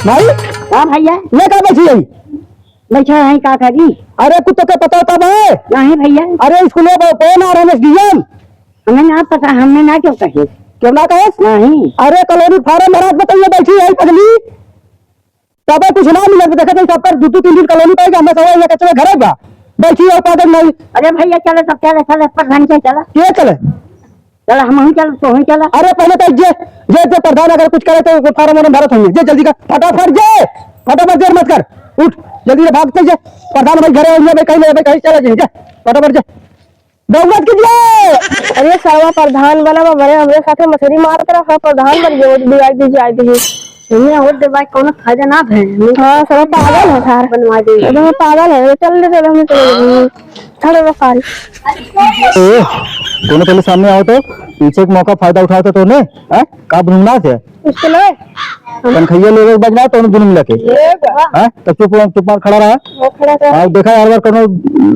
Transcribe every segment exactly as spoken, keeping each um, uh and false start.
भाई? हाँ भैया। ले का बैठी है? बैठा है, का करी? अरे, कुछ तो के पता होता भाई? नहीं भैया। अरे, स्कूल में कौन आ रहे हैं, एसडीएम? हमें ना पता, हमने ना क्यों कहे। क्यों ना कहे? नहीं। अरे, कॉलोनी फार्म भरा, बताइए, बैठी है पगली। तबे कुछ ना मिलत, देखत हई सबकर दू दू तीन दिन कॉलोनी पाई, हमें सब यहाँ कचरे घरे बा। बैठी है पागल नहीं। अरे भैया चलो, सब चले, चले, प्रधान के चला। के चले? चला, हम ही चला, तो ही चला। अरे पहले तो जे, जे, जे प्रधान अगर कुछ करे तो फार्म वार्म भरत होइए। जे जल्दी कर, फटाफट जे, फटाफट देर मत कर। उठ, जल्दी से भाग चल जे। प्रधान भाई घरे होइए, भाई कहीं नहीं, भाई कहीं चला जाइए, जा, फटाफट जा। दौलत कीजिए। अरे सरवा प्रधान बना बा, बड़े हमरे साथे मछरी मारत रहा, प्रधान बन गए, वोट दिवाई दीजिए, आई दीजिए। भैया वोट देवाई कोनो फायदा ना भे। हाँ, सरवा पागल है सार। बनवा दे। अरे पागल है, चल दे, चल, हम चले जाएंगे। छोड़ दे सारी। ए, तूने पहले सामने आओ तो, पीछे का मौका फायदा उठाओ तो तूने, हैं? का बनूंगा से? कुछ तो ले। तनखैया लेवे के बजना, तूने दुनू मिला के। हैं? तब चुप, चुप मार खड़ा रहा। वो खड़ा रहा। हाँ, देखा यार, बार कोनो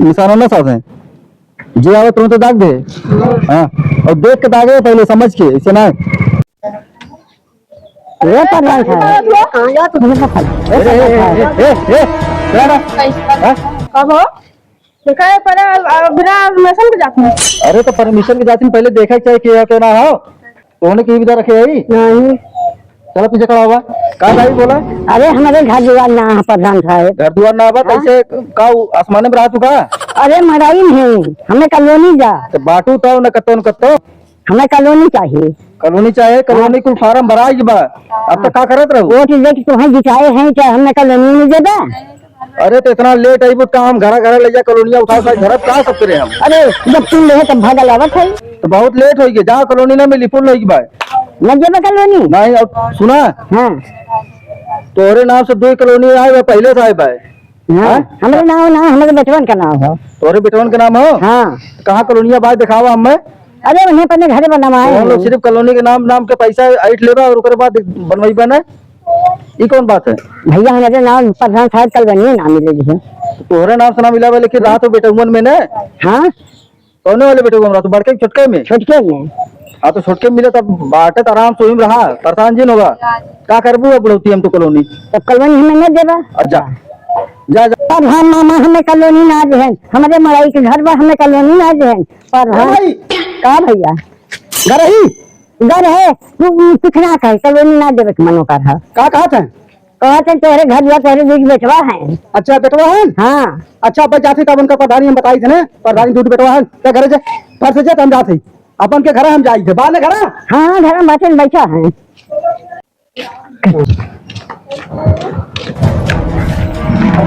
निशाना ना साथ है। जे आवे तुरंत दाग दे। हाँ, और देख के दागे पहले, समझ के, ऐसे ना। ए, प्रधान साहब। कहाँ जात हो? ए, ए, ए, ए, ए, ए, क्या रहा? हाँ? कब हो? देखा है, पहले, अ, बिना परमिशन के जाते हैं। अरे, तो परमिशन के जाते हैं, पहले देखा चाहिए कि है, क्या ना हो। तोहने की विदा रखे है? नहीं। चलो पीछे खड़ा हुआ। का भाई बोला? अरे हमरे घर दुआर ना है प्रधान साहब। घर दुआर ना बा, हाँ? कैसे का उ आसमाने में रहा तू का? अरे मड़ई में है, हमें कॉलोनी जा। तो बाटू तो न कत्तो न कत्तो। हमें कॉलोनी चाहिए। कॉलोनी चाहे, कॉलोनी हाँ। कुल फार्म भराई बा। अब तो का करत रहू? वोट लेके तुम्हें जिताए हैं, क्या हमने कॉलोनी नहीं देबा? अरे तो इतना लेट अइबू, काम घरा घरा ले जा, कॉलोनिया उठा उठा घर का सब करे हम। अरे जब तुम ले तब भागल आवत है। तो बहुत लेट होई गए, जहाँ कॉलोनी ना मिली, फुल होई गई बाय। न जेबे कॉलोनी? नहीं, अब सुना? हाँ। तोहरे नाम से दो कॉलोनी आए बा, पहले से आए बाय। हाँ, हाँ? हमरे नाम ना, हमरे बेटवन का नाम हो। तोहरे बेटवन के नाम हो? हाँ। कहाँ कॉलोनिया बाय दिखावा हमें। अरे उन्हें अपने घरे बनवाए हम लोग हैं। सिर्फ कॉलोनी के नाम, नाम के पैसा ऐंठ लेबा और ओकरे बाद बनवाई बने। ई कौन बात है? भैया, हमरे नाम प्रधान साहब कल बनिए ना मिले जी। तोहरे नाम से ना मिला बा, लेकिन रात हो बेटउमन में ना। हाँ? कौने वाले बेटउमन रात? बड़के छोटके में? छोटके में। हाँ, तो छोटके मिले तब बाटे तो आराम से वहीं रहा, परेशान जिन होगा। का करबू अब बुढ़ौती हम तो कॉलोनी? तब कॉलोनी हमें न देबा। अच्छा। जा, जा। प्रधान मामा हमें कॉलोनी ना देहन, हमरे मड़ई के घर बा, हमें कॉलोनी ना देहन। प्रधान। ए भाई। का भैया? घर ही? घर है, तू, तू कुछ ना कहे, कॉलोनी ना देवे के मनो कर है। का कहत है? कहत है, तोहरे घर दुआर, तोहरे बीच बेटवा है। अच्छा, बेटवा है? हाँ। अच्छा, अब जाते तब उनका प्रधानी हम बताई थे ना, प्रधानी दूध बेटवा है, क्या घरे जा, घर से जा, तो हम जाते ही। अपन के घर हम जाई थे, बाद में घर। हाँ, हाँ, घर में बाटे में बैठा है।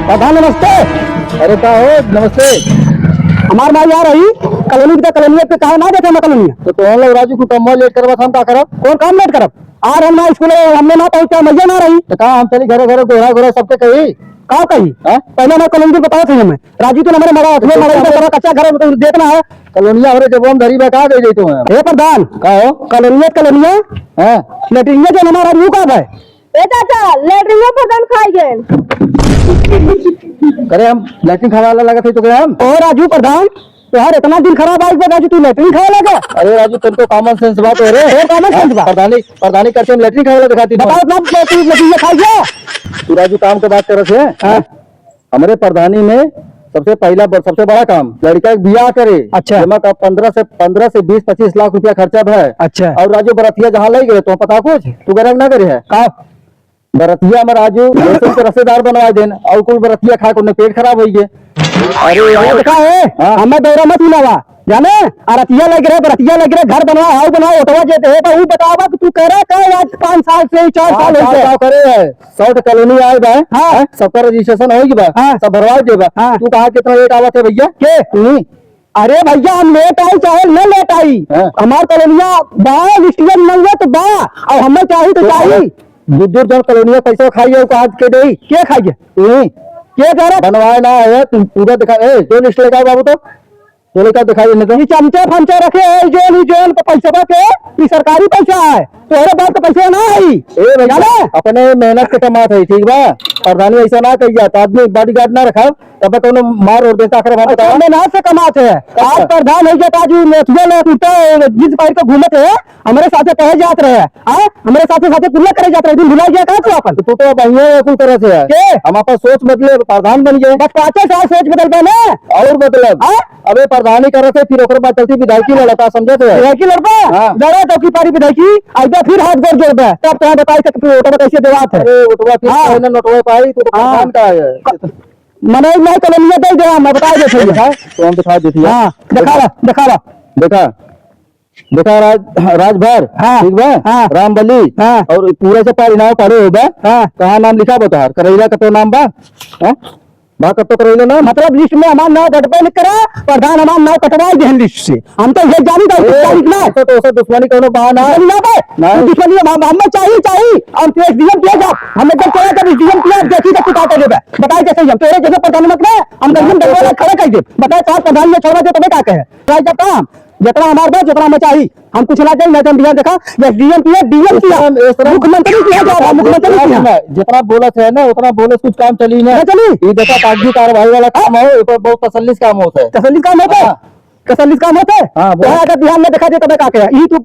प्रधान नमस्ते। अरे का हो, नमस्ते। हमार माई आ रही, कॉलोनी के, कॉलोनी पे कहा ना देते हम कॉलोनी। तो तोहन लोग राजू को कमवा लेट करवा, हम का करब? कौन काम लेट करब? आ रहे ना स्कूल, हमने ना पहुंचा, मैया ना रही। तो का हम चली घरे घरे गोहरा गोहरा सबके कही? का कही? हाँ? पहले हमारे कॉलोनी बताओ थे हमें। राजू तो हमारे मरा, तुम्हें मरा ही तो कच्चा घर है, तो देखना है। कॉलोनिया हमारे जब हम धरी बा, कहाँ गई जाई तुम्हें? हे प्रधान। का हो? कॉलोनिया, कॉलोनिया। हाँ। लेटरिंग जो हमारा राजू का है? ए चाचा, लेटरिंगो प्रधान खाई गए। करे हम लेटरिन खाए वाला लगत है तो करे हम? ओ राजू प्रधान, यार इतना दिन खराब आई बा राजू, तू लेटरिन खाए लगा? अरे राजू, तनको common sense बात है रे। और common sense हाँ, बात। प्रधानी, प्रधानी करते हम लेटरिन खाए वाला दिखाती बताओ ना, तू लेटरिन खा गया? तू राजू काम के बात करत है? हाँ। हमरे प्रधानी में सबसे पहला ब-, सबसे बड़ा काम लड़का के बियाह करे। अच्छा। जेमा का पन्द्रह से, पन्द्रह से बीस पच्चीस लाख रुपया खर्चा भय। अच्छा। और राजू बरतिया जहाँ लई गए तो पता कुछ तू गरज ना करे है का? बरतिया में राजू जैसे उनके रिश्तेदार बनवा देन और कुल बरतिया खा के उन्हें पेट खराब होई गए। अरे ये तो का है? हाँ। हमें दौरा मत मिलावा, जाने? अरतिया लग रहे, बरतिया लग रहे, घर बनवा, हाउ बनवा, ओटवा जे दे, तो ऊ बतावा कि तू करे का आज पाँच साल से, चार साल हो गए। का करे है? South colony आए बा, हाँ। हैं? सबका registration हो गई बा, हाँ। सब भरवा दे बा। हाँ। तू कहा कितना लेट आवत है भैया? के? तू ही। अरे भैया, हम लेट आई चाहे न लेट आई, हाँ। हमार कॉलोनिया बा, लिस्टिया में नहीं है तो बा, और हमें चाही तो तो चाही। दूर दूर जौन कॉलोनिया पैसा खाई है, कहा के दे? के खाई है? तू ही। के दे रहा? बनवाए ना है, तू पूरा दिखा, ए, जो list लेकर आओ बाबू तो। बोले, "का दिखाई देने दो?" ई चमचे फमचे रखे हैं, ई जोन, ई जोन, तो पैसवा के, ई सरकारी पैसा है, तोहरे बाप के पैसा ना है। ए भैया, जाने? अपने मेहनत के कमात है, ठीक बा? प्रधानी ऐसा ना कही जाता, आदमी bodyguard ना रखा, तब कौनो मार और देता, आखिर हम अच्छा, बतावा। मेहनत से कमात है। अच्छा। आज प्रधान है, जब आज उ मेथिया में कुर्ता, जींस पहिर के घूमत है, हमरे साथे कहे जात रहे, हाँ? हमरे साथे, साथे कुल्ला करे जात रहे, दिन भुला गया का तू आपन? तो, तो बढ़िया है, कुल तरह से है। के? हम आपन सोच बदले, प्रधान बन गए। बस पाँचे साल सोच बदल बा ना। और मतलब? हाँ? अबे प्रधानी करत है, फिर ओकर बाद चलती विधायकी लड़ता, समझे तो है? विधायकी लड़बा? हाँ। लड़ा तो की पारी विधायकी, अइबा फिर हाथ गोड़ जोड़बा, तब तोहे बताई तक फिर वोटवा कैसे देवात है। अरे, वोटवा फिर हाँ। कहे ना, नोटवा पाई, तू तो हाँ। प्रधान का है। क-, मने नहीं कॉलोनिया दे दे, मैं बता दे भैया। दिखा, तो हम दिखा देती है। हाँ, दिखावा, दिखावा। देखा, देखा राज, राजभर, हाँ, ठीक बा? हाँ। रामबली, हाँ। और पूरा से पारी नाव पढ़े हो बा? हाँ। कहाँ नाम लिखा बा तोहार? करैला का तो नाम बा? हाँ? बा कब तो करैला नाम? मतलब लिस्ट में हमार नाव कटबे नहीं करा, प्रधान हमार नाव कटवाई देहन लिस्ट से। हम तो ये जानी था, ए, तारीख ना। ऐसा तो ऐसा दुश्मनी कौनो बा ना। दुश्मनी ना बे। नहीं। दुश्मनी हम, हम, हमें चाहिए, चाहिए। हम तो एसडीएम किया जा। हम एकदम चला जब एसडीएम किया, देखी तो तू का कर लेबे। बताई जैसे ही हम, तेरे जैसे प्रधान मत ना, हम कहीं डंडा वाला खड़ा कर दे। बताए साहब, प्रधान में छोड़ा दे, तबे का कहे? ट्राई जब काम, जितना हमार बा, जितना हमें चाहिए, हम कुछ ना दें, नहीं तो हम बिहान देखा, या डीएम किया, डीएम किया, इस तरह, इस तरह मुख्यमंत्री किया जा रहा, मुख्यमंत्री किया। जितना बोलत है ना, उतना बोले कुछ काम चली ना। ना चली? ये देखा, कागजी कार्रवाई वाला काम हो, ये पर बहुत तसल्ली से काम होता है। तसल्ली से काम होता है? हाँ। तसल्ली से काम होता है? हाँ, तो बोला। अगर बिहान में देखा दे, तबे का कहे? ये तू,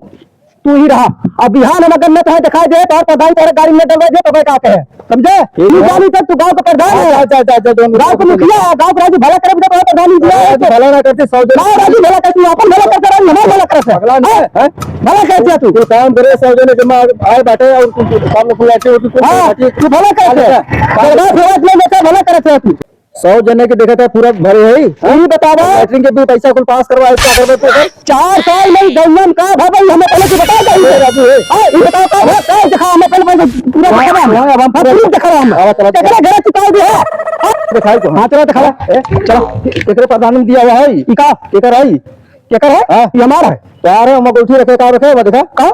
तू ही रहा। अब बिहान हम अगर न तोहे दिखाई दे, तो और प्रधान तोरे गाड़ी में डलवा दे, तबे का कहे? समझे? ठीक तू है। जानी तक तू गाँव का प्रधान है। अच्छा, अच्छा, अच्छा, अच्छा, दोनों गाँव का मुखिया है, गाँव का राजू भला करे, बेटा, तोहे प्रधान ही दिया है। राजू भला ना करते, सौ जने ना, राजू भला करते, अपन भला करते, राजू हमारा भला करते। पगला नहीं है, हैं? भला करते तू। तू काम करे, सौ जने के मार आए बाटे और तू, तू काम में फुलाते हो, तू कौन हाँ, बाटी? तू भला करते। अच्छा। भला करते, भला करते तू। सौ जने के देखा था पूरा भरे है। ई बतावा। लैट्रिन के भी पैसा कुल पास करवाए, क्या करबे तू? चार साल में गौवा में का भा भाई, हमें पहले तू बता दे। ए, राजू, ए। हाँ, ई बताओ का भा, का देखा, हमें पहले, पहले पूरा हाँ, दिखावा हमें। हाँ, अब हम हाँ, पूरा पूरा दिखावा हमें। हाँ, चला, चला। केकरा घर चुकाओ दे है? हाँ? दिखाई तो, हाँ, चला दिखावा। ए, चला। केकरे प्रधान में दिया हुआ है? ई का? केकर है? केकर है? हाँ। ई हमार है। यार, हम गोठी रखे, का रखे, वो देखा? का?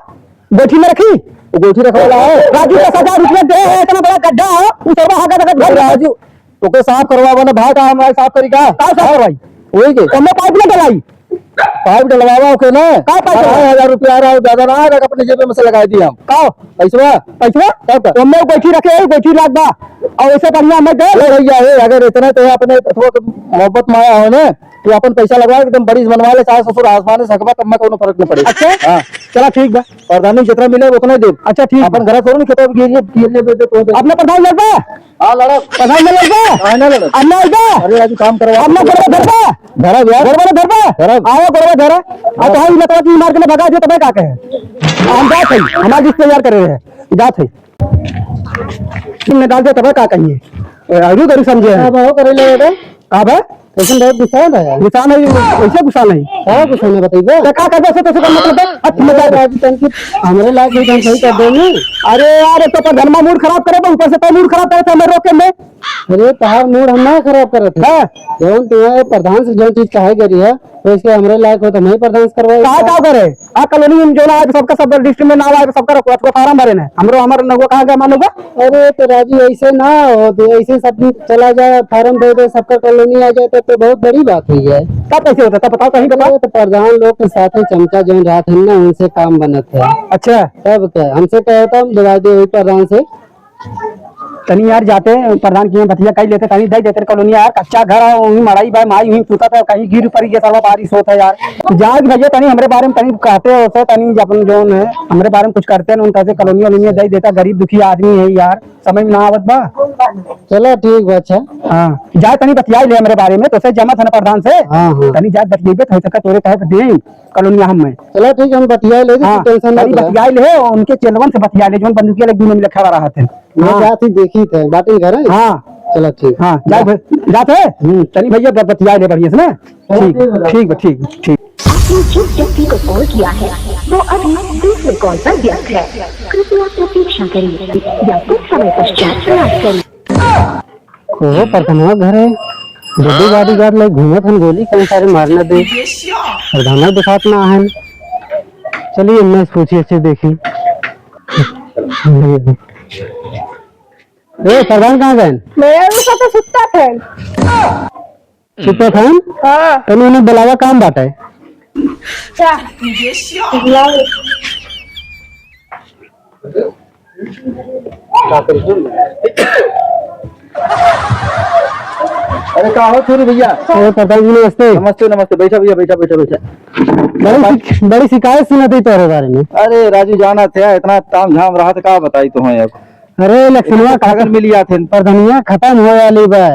गोठी में रखी? वो गोठी रखे वाला है। राजू, दस हजार रुपया दे है, इतना बड़ा गड्ढा है, उतरवा हाका तक घर। राजू, ओके साफ करवावा ना भाई, का हमारे साफ करी का? का साफ करवाई? वही के। कमे पाइप ना डलाई। पाइप डलवावा ओके ना। का पाइप डलवावा? अढ़ाई हजार रुपया आ रहा है, ज्यादा ना आ रहा, अपने जेबे में से लगाई दिया हम। का? पैसवा? पैसवा? तब का? कमे गोठी रखे है, गोठी लाग बा। और ऐसे बढ़िया हमें दे। अरे भैया, हे, अगर इतना तो अपने थोड़ा मोहब्बत माया हो ना, तू अपन पैसा लगवा, एकदम बड़ी बनवा ले, सास ससुर आसमान से सकबा, तब में कोनो फर्क न पड़े। अच्छा? हाँ। चला ठीक बा। प्रधानी जितना मिले उतना दे। अच्छा ठीक अपन बा। घर थोड़ी खेतवा गिर गिर दे तो। अपना प्रधान लड़बा? हाँ, लड़ा। प्रधान में लड़बा? हाँ, ना लड़ा। अपना लड़बा? अरे राजू काम करवा। अपना गोड़वा धरबा? धरा यार। गोड़वा ना धरबा? धरा। आवा गोड़वा धरा। आ तो हम लतवा की मार के ना भगा दे तबे का कहे? हम जात है, हमार लिस्ट तैयार करे रहे। जात है। तुमने डाल दिया तबे का कहिए? ए, आलू गरी समझे हैं। अब हो करे ले बेटा। का बा? कैसन रहे गुस्सा है यार? गुस्सा नहीं, कैसे गुस्सा नहीं? का गुस्सा नहीं बताइबे? तो का करबे से तो से मतलब है? हट, मत जा। अरे राजू, तन की हमरे लायक नहीं, हम सही कर देंगे। अरे यार, एक तो प्रधानमा मूड खराब करे बा, ऊपर से तो मूड खराब करे थे हमें रोके में। अरे तहार मूड हम ना खराब करत है। हाँ। जौन तुम्हारे प्रधान से जौन चीज कहे करी है, तो इसके हमरे लायक हो तो हम ही प्रधान से करवाई। का, का करे? आ कॉलोनी में जो ना आए, सबका सब डिस्ट्रिक्ट में नाम आए, सबका रखवा, तो फार्म भरे ना। हमरो, हमर नगवा कहाँ गया, मानो बा? अरे तो राजू, ऐसे ना हो, तो ऐसे सब चला जाए, फार्म दे दे, सबका कॉलोनी आ जाए, तब तो बहुत बड़ी बात हुई है। तब कैसे होता? तब बताओ, कहीं बताओ। अरे तो प्रधान लोग के साथ ही चमचा जो रहत है ना, उनसे काम बनत है। अच्छा। तब क्या, हमसे कहे तो हम दवा दे वही प्रधान से। तनी यार जाते प्रधान की बतिया कही लेते, तनी दे देते कॉलोनी यार, कच्चा घर है, वहीं मड़ई बा, माई वहीं सुता था, कहीं गिर पड़ी गया साला, बारिश होता है यार। तो जाए कि भैया तनी हमरे बारे में तनी कहते होते, तनी अपन जौन है हमरे बारे में कुछ करते ना, उनका से कॉलोनी वॉलोनी दे देता, गरीब दुखी आदमी है यार, समझ में ना आवत बा। चलो ठीक बा, अच्छा। हाँ, जाए तनी बतियाई ले हमरे बारे में, तो से जमा था ना प्रधान से, हाँ, हाँ। तनी जाए बतियाइबे, तो हो सका तोरे कहे दे। कॉलोनिया हम में। चला ठीक है, हम बतिया ले, हाँ, तू टेंशन ना ले। बतिया ले, उनके चेलवन से बतिया ले, जौन बंदूकिया लगे दोनों में लखा रहा थे। मैं हाँ। जात ही देखी थे, बाटे घर है? हाँ। चला ठीक। हाँ, जा हाँ। भै-, जात है? हम्म। चली भैया, ब-, बतिया ले बढ़िया से ना। चलो ठीक, ठीक है। ठीक बा, ठीक, ठीक। आपने जिस व्यक्ति को कॉल किया है, वो अभी दूसरे कॉल पर व्यस्त है। कृपया प्रतीक्षा करें या कुछ समय पश्चात प्रयास करें। ओहो, प्रधानवा घरे दो दो बॉडीगार्ड लोग घूमत हन, गोली कौन सारे मारना दे। प्रधानवा दिखात ना आहन। चलिए, मैं पूछी अच्छे देखी। ए, प्रधान कहाँ गए? मेरा भी पता सुत्ता था। सुत्ता था? हाँ। तनी उन्हें बुलावा, काम बाटे। क्या? बुलाओ। अरे का हो छोरी भैया? अरे प्रधान जी, नमस्ते। नमस्ते, नमस्ते। बैठा भैया, बैठा, बैठा, बैठा। बड़ी शिक-, बड़ी शिकायत सुनत ही तोहरे बारे में। अरे राजू, जाना थे, इतना ताम झाम रहा था, का बताई तुहैं अब। अरे इलेक्शनवा एक तो पागल खत्म, मिल जात हैं। प्रधनिया खत्म होए वाली बा।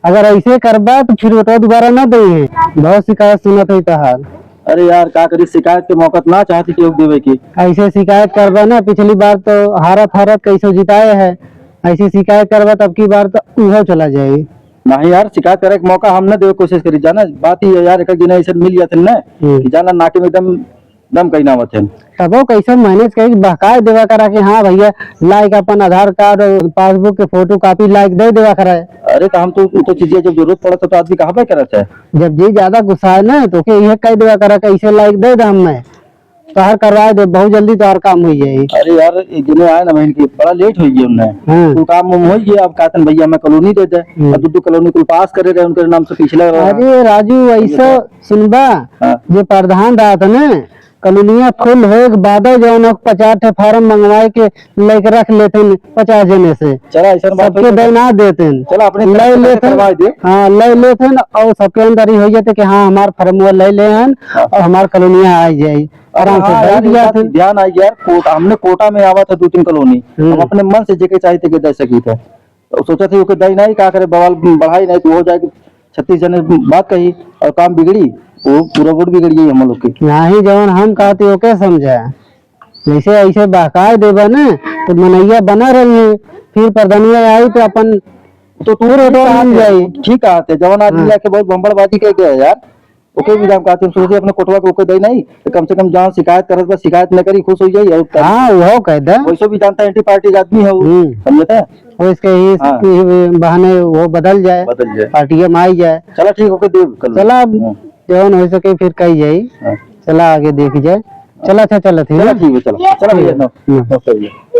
अगर ऐसे करबा तो फिर वोटवा दोबारा ना देइहैं। बहुत शिकायत सुनत ही तोहार। अरे यार, का करी, शिकायत के मौका तो ना चाहती केहू देवे की। ऐसे शिकायत करबा ना, पिछली बार तो हारत हारत कैसे जिताए है, ऐसे शिकायत करबा तो अब की बार तो उहो चला जाई। नहीं यार, शिकायत करे के मौका हम ना देवे कोशिश करी, जाना बात ही है यार, एक एक दिन ऐसे मिल जाते ना हम्म। कि जाना नाके में एकदम दम कहीं ना आवत है। तबो कैसे मैनेज करी, बहकाए देवा करा कि हाँ भैया, लाइक अपन आधार कार्ड और पासबुक के फोटो कॉपी लाइक दे देवा करा। अरे तो हम तो, तो चीजें जब जरूरत पड़त है तो आदमी कहबे करत है। जब जी ज्यादा गुस्साए ना तो ओके यह कह देवा करा कि ऐसे लाइक दे दे हमें, तोहर करवाए दे, बहुत जल्दी तोहर काम हो जाई। अरे यार, एक जने आए ना बहन की, बड़ा लेट हो गया उन्हें। हाँ। वो काम हम हो गया, अब कहतन भैया हमें कॉलोनी दे दे। हम्म। और दो दो कॉलोनी कुल पास करे रहे उनके नाम से पिछला वाला। अरे राजू, ऐसा समझे? सुनबा, हाँ। जे प्रधान रहत ना, कॉलोनिया फुल होए के बाद जौन है पचास ठे फार्म मंगवाए के लेके रख लेते हैं पचास जने से। चला, ऐसा बात सबके हो दे ना देते हैं। चला, अपने ले तरफ से लेते हैं। करवा दे। हाँ, ले लेते हैं और सबके अंदर ही हो जाते कि हाँ, हमार फार्म वो ले ले हैं हाँ। और हमार कॉलोनिया आ जाए। अरे आराम से हाँ बैठ यार, गया ये बात फिर। ध्यान आ गया यार, कोटा, हमने कोटा में आवा था दो तीन कॉलोनी, हम्म। हम अपने मन से जेके चाहते के दे सकी थे। तो सोचा थे ओके दई नहीं, का करे, बवाल बढ़ाई नहीं तो हो जाए कि छत्तीस जने बात कही और काम बिगड़ी, वो पूरा वोट बिगड़ गई हम लोग की। नहीं, जवन हम कहते ओके समझा, जैसे ऐसे बहकाए देबा ना तो मनैया बना रही है, फिर प्रधनिया आई तो अपन तो तू पूरे ठीक रोड कहत मिल है, जाई। ठीक कहत है, जवन आदमी हाँ। आके बहुत बम्बड़बाजी कर गया यार, ओके भी हम कहते हैं, सोचे अपने कोटवा के ओके दे नहीं, तो कम से कम जहाँ शिकायत करत बा, शिकायत न करी, खुश हो जाई। और हाँ, वो कह दे। वैसे भी जानता है, एंटी पार्टी आदमी है वो, हम्म। समझे थे? वो इसके ही, हाँ। ही बहाने वो बदल जाए, बदल जाए। पार्टी में आई जाए। चला ठीक, ओके देव कल। चला, अब हाँ। जौन हो सके फिर कही जाई। हाँ। चला आगे देखी जाए। चला, अच्छा, चला, ठीक चला, है। ठीक है, चला। चला भैया, ठीक है। ना, हम्म। नमस्ते भैया।